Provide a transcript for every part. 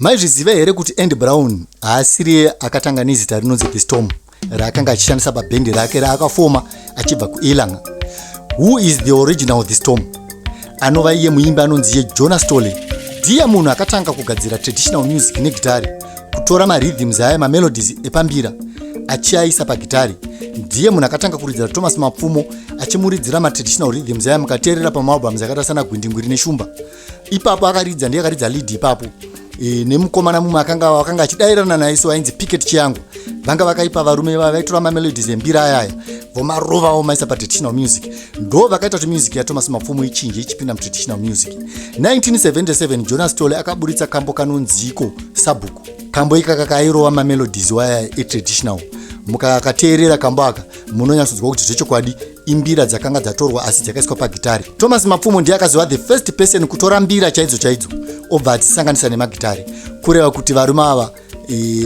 Maizviziva here kuti Andy Brown haasiriye akatanga nezita rinonzi The Storm raakanga achishandisa pabhendi rake raakafoma achibva kuElang? Who is the original The Storm? Anova iye muimbi anonzi iye Jonah Stolley. Ndiye munhu akatanga kugadzira traditional music negitari, kutora marhythms aya, mamelodies epambira achiaisa pagitari. Ndiye munhu akatanga kuridzira Thomas Mapfumo, achimuridzira matraditional rhythms aya. Mukateerera pamaalbums akaita sana Gwindingwiri neShumba ipapo, akaridza, ndiye akaridza lead ipapo nemukomana mumwe akanga achidairana naye, so ainzi Picket Chiyangu. Vanga vakaipa varume vava, vaitora mamelodies embira ayaya, vomarova, vomaisa patraditional music. Ndo vakaita kuti music yaThomas Mapfumo ichinje ichipinda mutraditional music. 1977 Jonas Tole akaburitsa kambo kanonziko Sabhuku. Kambo ikaka kairova mamelodies waya etraditional. Mukakateerera kambo aka, munonyatsonzwa kuti zvechokwadi imbira dzakanga dzatorwa asi dzakaiswa pagitari. Thomas Mapfumo ndiye akazova the first person kutora mbira chaidzo chaidzo, obva adzisanganisa nemagitari. Kureva kuti varume ava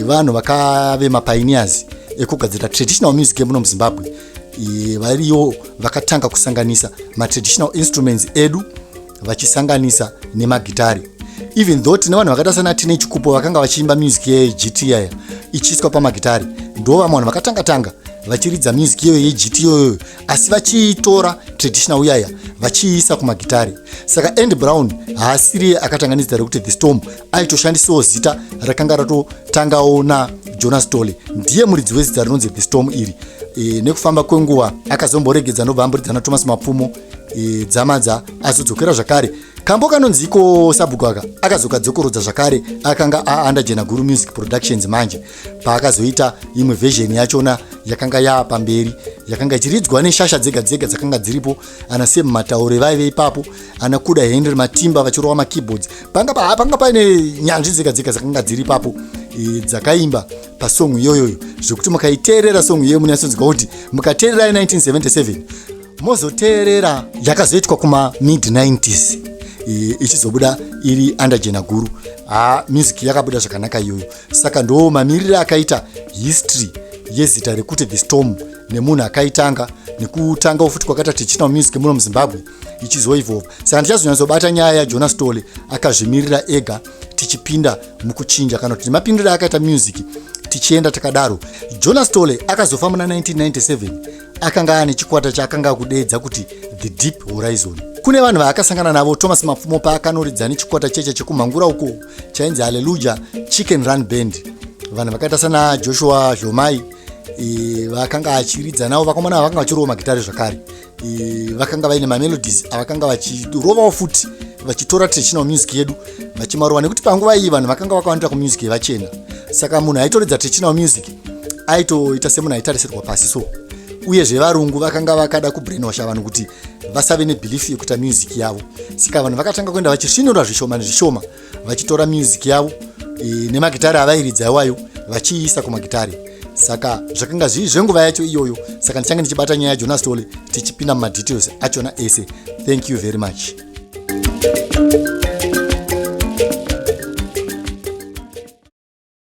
vanhu vakave mapioneers ekugadzira traditional music emuno muZimbabwe. Variyo vakatanga kusanganisa matraditional instruments edu vachisanganisa nemagitari, even though tine vanhu vakaita sana Tine Chikupo vakanga vachiimba music yeJiti yaya ichiiswa pamagitari. Ndo vamwe vanhu vakatanga tanga vachiridza music iyoyo yeJiti iyoyo, asi vachiitora traditional yaya vachiiisa kumagitari. Saka Andy Brown haasiriye akatanga nezita rekuti The Storm. Aitoshandisawo zita rakanga ratotangawo naJonas Tole. Ndiye muridzi wezita rinonzi The Storm iri. Nekufamba kwenguva akazomboregedza, ndobva amboridza naThomas Mapfumo dzamadza azodzokera zvakare. Kambo kanonziko Sabhuku aka akazokadzokorodza zvakare, akanga aanda Jena Guru Music Productions. Manje paakazoita imwe version yachona yakanga yaapamberi, yakanga ichiridzwa neshasha dzega dzega dzakanga dziripo, ana Sem Mataure vaive ipapo, ana Kuda Henry Matimba vachirova makeyboards. Panga paine nyanzvi dzega dzega dzakanga dziri ipapo dzakaimba pasong iyoyoyo, zvekuti mukaiteerera song iyoyo munyatsonzwa kuti mukateerera 1977, mozoteerera yakazoitwa kuma mid 90s ichizobuda iri under Jena Guru, ha, music yakabuda zvakanaka iyoyo. Saka ndo mamiriro akaita history yezita rekuti The Storm, nemunhu akaitanga, nekutangawo futi kwakaita traditional music muno muZimbabwe ichizoevolva. Saka ndichazonyatsobata nyaya yaJonas Tole akazvimirira ega, tichipinda mukuchinja kana kuti nemapindiro akaita music tichienda takadaro. Jonas Tole akazofa muna 1997. Akanga ane chikwata chaakanga akudeedza kuti The Deep Horizon. Kune vanhu vaakasangana navo Thomas Mapfumo paakanoridza nechikwata cheche chekumhangura uko chainzi Halleluja Chicken Run Band. Vanhu vakaita sana Joshua Zhomai vakanga achiridza navo. Vakomana vakanga vachirova magitari zvakare. Vakanga vaine mamelodies avakanga vachirovawo futi, vachitora traditional music yedu vachimarova, nekuti panguva iyi vanhu vakanga vakawandira kumusic yevachena. Saka munhu aitoridza traditional music aitoita semunhu aitarisirwa pasi. So uyezve varungu vakanga vakada kubrainwasha vanhu kuti vasave nebelief yekuita music yavo. Saka vanhu vakatanga kuenda vachisvinura zvishoma nezvishoma, vachitora music yavo nemagitari avairidza iwayo vachiisa kumagitari. Saka zvakanga zviri zvenguva yacho iyoyo. Saka ndichange ndichibata nyaya yaJonas Tole tichipinda mumadetails achona ese. Thank you very much.